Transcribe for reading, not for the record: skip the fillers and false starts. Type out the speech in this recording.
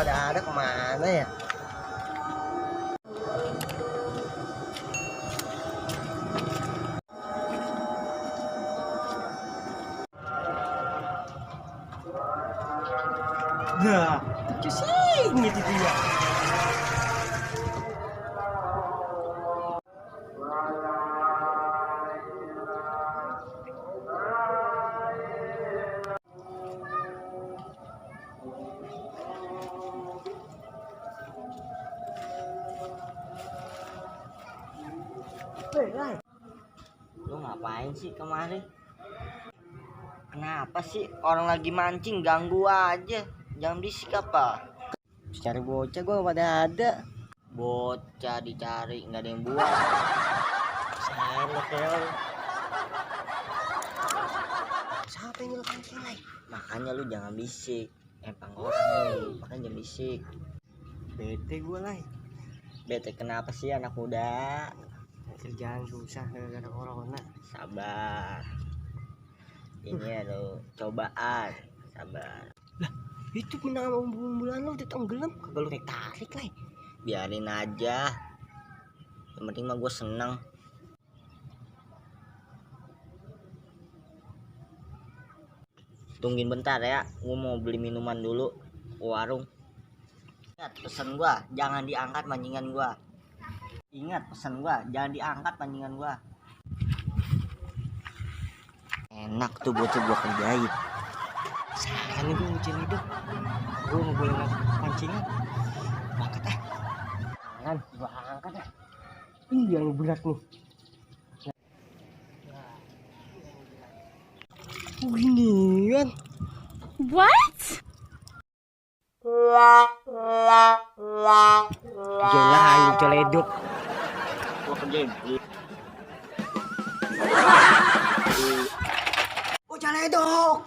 pada ada kemana ya? Nah, itu sini itu dia. Lai, lu ngapain sih kemarin? Kenapa sih orang lagi mancing ganggu aja? Jangan berisik apa? Cari bocah gua pada ada. Bocah dicari nggak ada yang buat. Saya lo. Siapa yang lu pancing, Lai? Makanya lu jangan bisik. Empang orang nih, makanya jangan bisik. Bete gua, Lai. Bete kenapa sih anak muda? Kerjaan susah gara-gara corona. Sabar. Ini lo cobaan. Sabar. Lah, itu menama bulan lo udah tenggelam, kagak lu tarik, Lai. Biarin aja. Yang penting mah gue seneng. Tungguin bentar ya, gue mau beli minuman dulu ke warung. Ingat pesan gue, jangan diangkat pancingan gue. Ingat pesan gua, jangan diangkat pancingan gua. Enak tuh bocah gua kerjain. Sekarang itu ngucil hidup. Gua mau boleh pancingan. Angkat ah. Jangan, gua angkat ah. Iya yang berat nih. Ginian. What? Jangan ngucil hidup. Gua kerjain. Ngucil hidup.